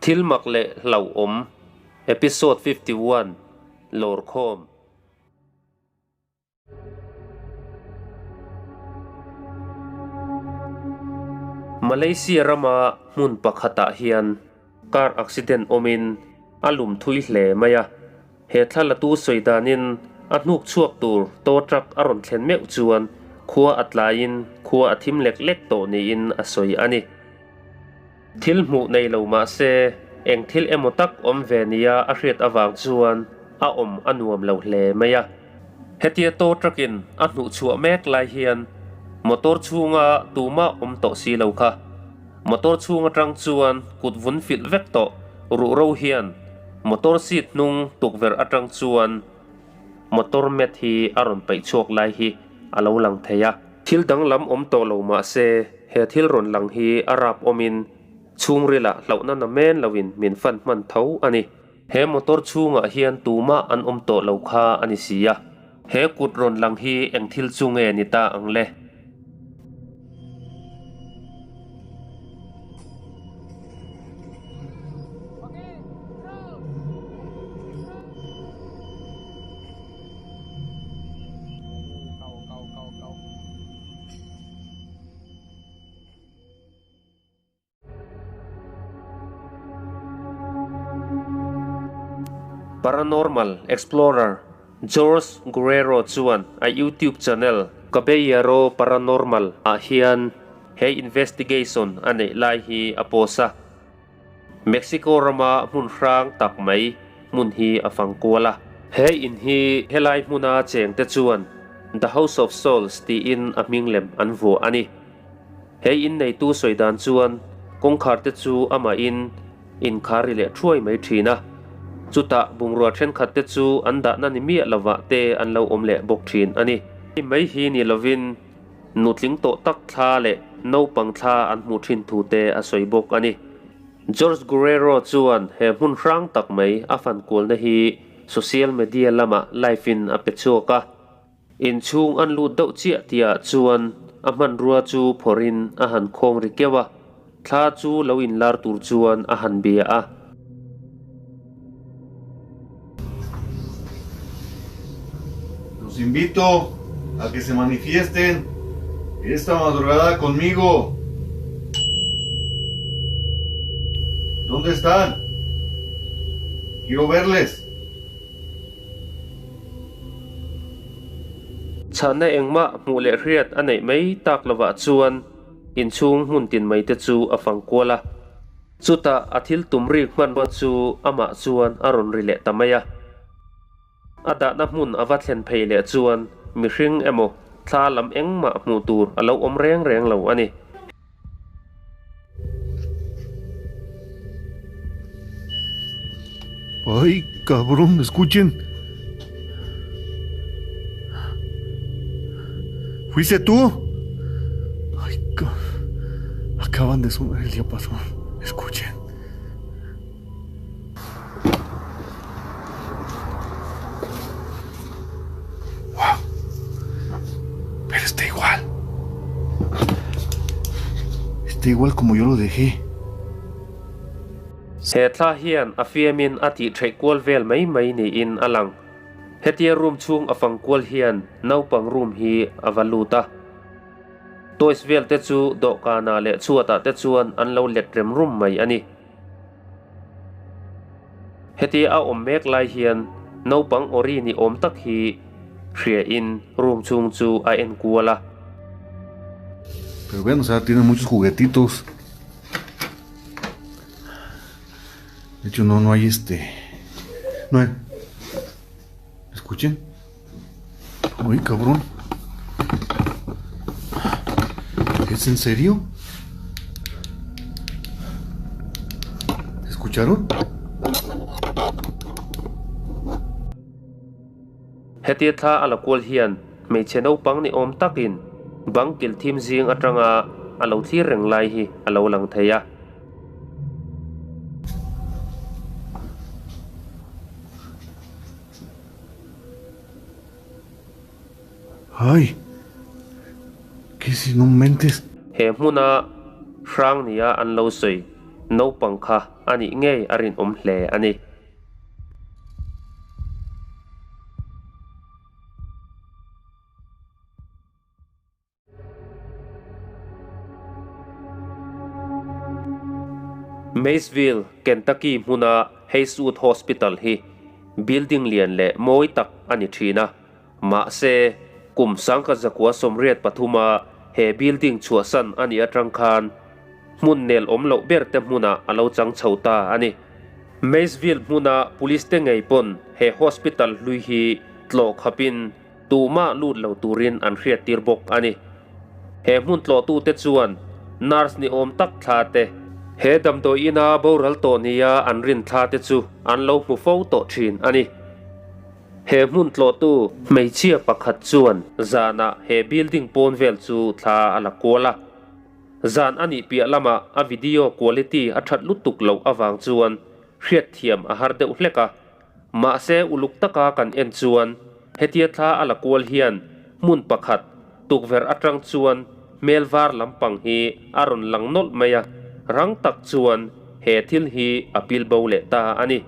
Thil mak leh hlauhawm, Episode 51, Lawrkhawm. Malaysia rama hmun pakhatah hian car accident awmin a lum thui hle mai a, he thlalatu sawi danin a hnuk chhuak tur tow truck a rawn thlen meuh chuan khua a tlaiin khua a thim lek lek tawh niin a sawi a ni. Thil hmuh nei lo mah se, eng thil emaw tak awm ve nia a hriat avang chuan a awm a nuam lo hle mai a. Hetia tow truck-in a hnuh chhuah mek lai hian motor chhunga tumah awm tawh si lo kha. Motor chhung atang chuan kut vun filh vek tawh ruhro hian motor seat hnung tukverh atang chuan motor mat hi a rawn paih chhuak lai hi a lo lang thei a. Thil danglam awm tawh lo mah se, he thil rawn lang hi a rap awmin chhungrilah hlauhna na men loin min fan hman tho a ni. He motor chhungah hian tumah an awm tawh lo kha a ni si a. He kut rawn lang hi eng thil chu nge ni ta ang le? Paranormal Explorer George Guerrero chuan a YouTube channel Caballero Paranormal ah hian he investigation a neih lai hi a post a. Mexico rama hmun hrang tak mai hmun hi a fang kual a. He in hi helai hmuna chengte chuan The House of Souls tiin a hming lem an vuah a ni. He in neitu sawi dan chuan kawngkhar te chu amahin inkhar ri leh thuai mai thin a. Chutah bungrua thenkhat te chu an dahna ni miah lovah te an lo awm leh bawk thin a ni. Hei mai hi ni lovin Nutling tawh tak thla leh naupang thla an hmuh thin thu te a sawi bawk a ni. George Guerrero chuan he hmun hrang tak mai a fan kualna hi social media lamah live in a pe chhuak a. Inchhung an lut deuh chiah tihah chuan a hmanrua chu phawrhin a han khawng ri keuh a, thla chu lo inlar tur chuan a han bia a. Los invito a que se manifiesten esta madrugada conmigo. ¿Dónde están? Quiero verles. Chhanna engmah hmuh leh hriat a neih mai tak lovah chuan inchhung hmun tin mai te chu a fang kual a. Chutah a thil tum rik hmanrua chu amah chuan a rawn ri leh ta mai a. A dahna hmun a va thlen phei leh chuan mihring emaw thla lam engmah hmuh tur a lo awm reng reng lo a ni. Ay, cabrón, escuchen. ¿Fuiste tú? Ay, acaban de sonar el diapasón. Escuchen. Wow. Pero está igual. Está igual como yo lo dejé. He thla hian a fiamin a tih theih kual vel mai mai niin a lang. Hetia room chhung a fang kual hian naupang room hi a va lut a. Toys vel te chu dawhkanah leh chhuatah te chuan an lo let rem rum mai a ni. Hetia a awm mek lai hian naupang awri ni awm tak hi hria in room chhung chu a en kual a. Pero vean, o sea, tiene muchos juguetitos. De hecho, no, no hay este. No hay. Escuchen. Uy, cabrón. ¿Es en serio? ¿Escucharon? Hetia thla a la kual hian hmeichhe naupang ni awm takin bang kil thim zing atanga a lo thlir reng lai hi a lo lang thei a. Ay! Ke si no mentes. He hmuna hrang nia an lo sawi. naupang kha a nih ngei a rinawm hle a ni. Maysville, Kentucky hmuna Hayswood Hospital hi building lian leh mawi tak a ni thin a. Mahse, kum 1983 he building chhuahsan a nih atang khan hmun nel awm loh ber te hmunah a lo chang chho ta a ni. Maysville hmuna police te ngei pawn he hospital hlui hi tlawh khapin Tumah lut lo turin an hriattir bawk a ni. He hmun tlawhtute chuan nurse ni awm tak thla te, he damdawi ina boral tawh nia an rin thla te chu an lo hmu fo tawh thin a ni. He hmun tlawhtu hmeichhia pakhat chuan zanah he building pawn vel chu thla a la kual a. Zan a nih piah lamah a video quality a that lutuk loh avang chuan hriatthiam a har deuh hlek a. Mahse uluk taka kan en chuan hetia thla a la kual hian hmun pakhat tukverh atang chuan hmel var lampang hi a rawn lang nawlh mai a, rang tak chuan he thil hi a pil bo leh ta a ni.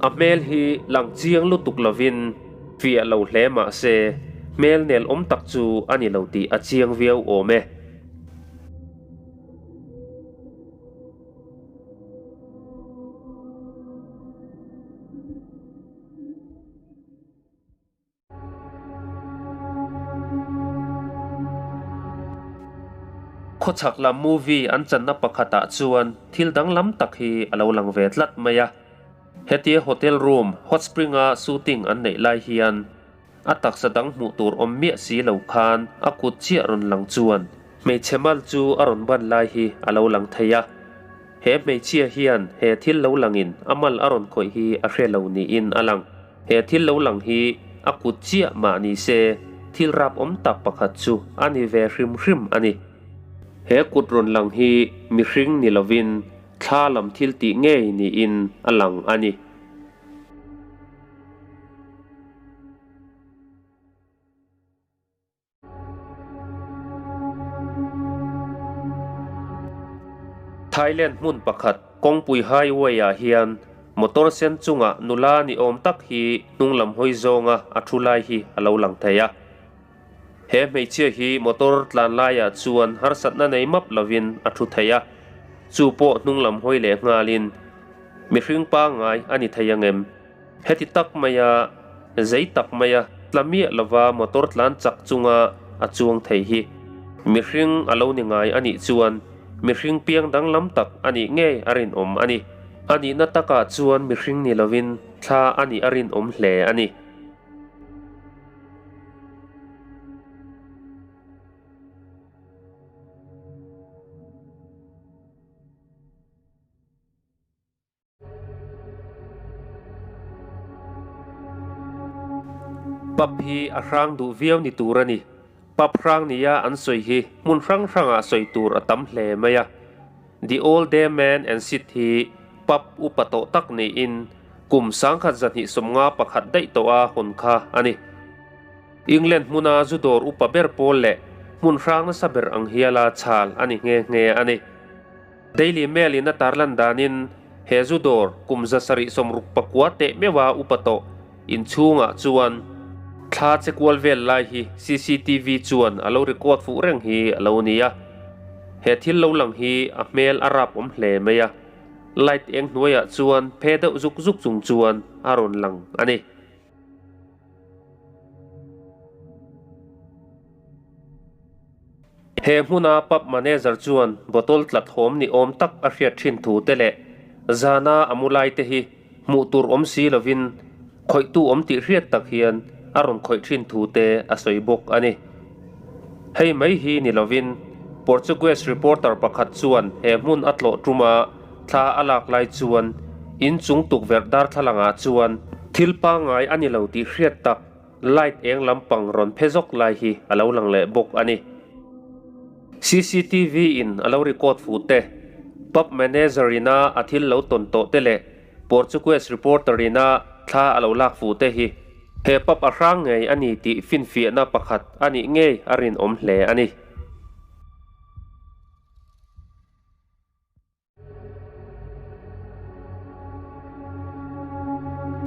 A hmel hi lang chiang lutuk lovin fiah lo hle mahse hmel nel awm tak chu a ni lo tih a chiang viau awm e. Khawchhak lam movie an channa pakhatah chuan thil danglam tak hi a lo lang ve tlat mai a. Hetia hotel room hot spring-a shooting an neih lai hian A taksa dang hmuh tur awm miah si lo khan a kut chiah rawn lang chuan hmeichhe mal chu a rawn ban lai hi a lo lang thei a. He hmeichhia hian he thil lo langin a mal a rawn khawih hi a hre lo niin a lang. He thil lo lang hi a kut chiah mah ni se thil rap awm tak pakhat chu a ni ve hrim hrim a ni. He kut rawn lang hi mihring ni lovin thla lam thil tih ngei niin a lang a ni. Thailand hmun pakhat kawngpui highway ah hian motor sen chungah nula ni awm tak hi hnung lam hawi zawnga a thu lai hi a lo lang thei a. He hmeichhia hi motor tlan laiah chuan harsatna nei map lovin a thu thei a, chu pawh hnung lam hawi leh nghalin mihring pangngai a ni thei angem? Heti tak maia, zei tak maia tla miah lova motor tlan chak chunga a chuang thei hi mihring a lo ni ngai a nih chuan mihring piang danglam tak a nih ngei a rinawm a ni. A nihna takah chuan mihring ni lovin thla a nih a rinawm hle a ni. Pub hi a hrang duh viau ni tur a ni. Pub hrang nia an sawi hi hmun hrang hrangah sawi tur a tam hle mai a. The Old Day Man and Sid hi pub upa tawh tak niin kum 1951 daih tawha hawn kha a ni. England hmuna zu dawr upa ber pawl leh hmun hrang nasa ber ang hiala chhal a ni nghe nghe a ni. Daily Mail in a tarlan danin he zu dawr kum 769 teh meuha upa tawh inchhungah chuan thla che kual vel lai hi cctv chuan a lo record fuh reng hi a lo ni a. He thil lo lang hi a hmel a rap awm hle mai a, light eng hnuaiah chuan phe deuh zuk zuk chung chuan a rawn lang a ni. He hmuna pub manager chuan bottle tla thawm ni awm tak a hriat thin thu te leh zana a mu lai te hi hmuh tur awm si lovin khawihtu awm tih hriat tak hian a rawn khawih thin thu te a sawi bawk a ni. Hei mai hi ni lovin Portuguese reporter pakhat chuan he hmun a tlawh tuma thla a lak lai chuan inchung tukverh darthlalangah chuan thil pangngai a ni lo tih hriat tak Light eng lampang rawn phe zawk lai hi a lo lang leh bawk a ni. Cctv in a lo record fuh te, pub manager ina a thil lo tawn tawh te leh Portuguese reporter ina thla a lo lak fuh te hi he pub a hrang ngei a ni tih finfiahna pakhat a nih ngei a rinawm hle a ni.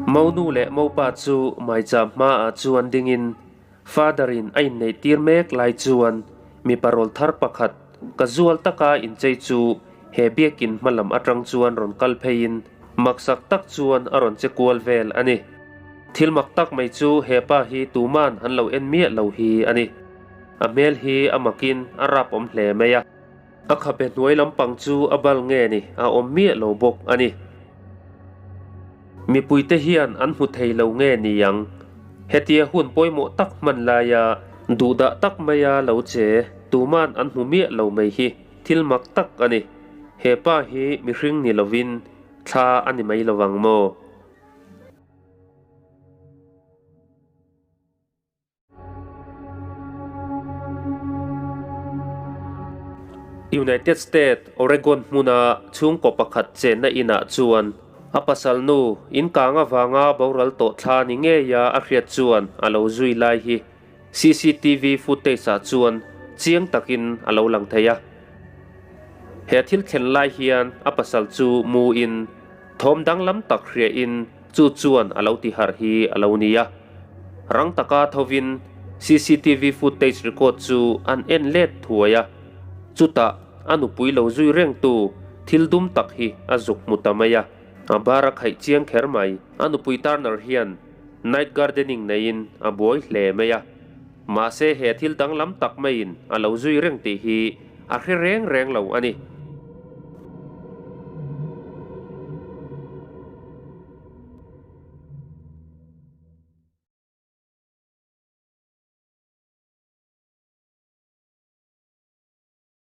Monu leh Mopa chu maicham hmaah chuan dingin Father in a inneih tir mek lai chuan mipa rawl thar pakhat casual taka inchei chu he biakin hma lam atang chuan rawn kal pheiin maksak tak chuan a rawn che kual vel a ni. Thil mak tak mai chu he pa hi tuman an lo en miah lo hi a ni. A hmel hi a makin a rap awm hle mai a. A khabe hnuai lampang chu a bal nge ni a awm miah lo bawk a ni. Mipuite hian an hmu thei lo nge ni ang? Hetia hun pawimawh tak hman laia duhdah tak maia lo che tuman an hmu miah lo mai hi thil mak tak a ni. He pa hi mihring ni lovin thla a ni mai lovang maw? United State, Oregon hmuna chhungkaw pakhat chenna inah chuan a pasal nu in kang avanga boral tawh thla ni ngeia a hriat chuan a lo zui lai hi CCTV footage ah chuan chiang takin a lo lang thei a. He thil thlen lai hian a pasal chu mu in thawm danglam tak hria in Chu chuan a lo tiharh hi a lo ni a. Rang taka thovin cctv footage record chu an en let thuai a. Chutah a nupui lo zui rengtu thil dum tak hi a zuk hmu ta mai a. A bar a khaih chiang kher mai. A nupui Turner hian night gardening neiin a buai hle mai a. Mahse he thil danglam tak maiin a lo zui reng tih hi a hre reng reng lo a ni.